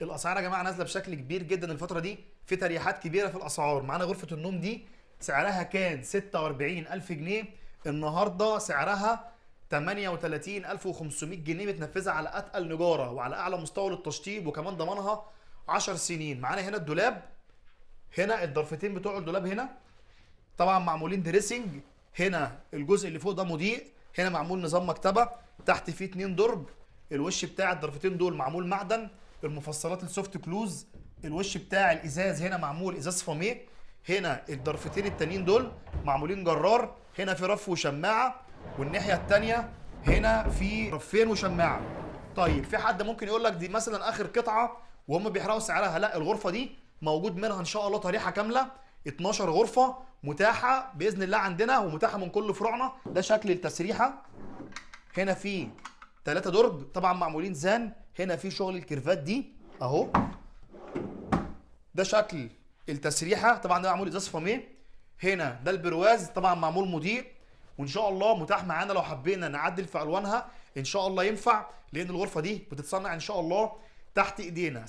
الاسعار يا جماعة نازله بشكل كبير جدا الفترة دي، في تريحات كبيرة في الاسعار. معانا غرفة النوم دي سعرها كان 46000 جنيه، النهارده سعرها 38500 جنيه، متنفذه على اتقل نجاره وعلى اعلى مستوى للتشطيب، وكمان ضمانها 10 سنين. معانا هنا الدولاب، هنا الضرفتين بتوع الدولاب هنا طبعا معمولين dressing، هنا الجزء اللي فوق ده مضيء، هنا معمول نظام مكتبه، تحت فيه 2 درج، الوش بتاع الضرفتين دول معمول معدن، المفصلات ال soft close، الوش بتاع الازاز هنا معمول ازاز فاميه، هنا الضرفتين التانيين دول معمولين جرار، هنا في رف وشماعه، والناحية التانية هنا في رفين وشماعه. طيب في حد ممكن يقول لك دي مثلا اخر قطعه وهم بيحرقوا سعرها، لا الغرفة دي موجود منها ان شاء الله طريحه كاملة، 12 غرفة متاحة باذن الله عندنا ومتاحه من كل فروعنا. ده شكل التسريحه، هنا في 3 درج طبعا معمولين زان، هنا في شغل الكيرفات دي اهو. ده شكل التسريحه، طبعا ده معمول ازاز فاميه، هنا ده البرواز طبعا معمول مضيء، وان شاء الله متاح معانا لو حبينا نعدل في الوانها ان شاء الله ينفع، لان الغرفة دي بتتصنع ان شاء الله تحت ايدينا.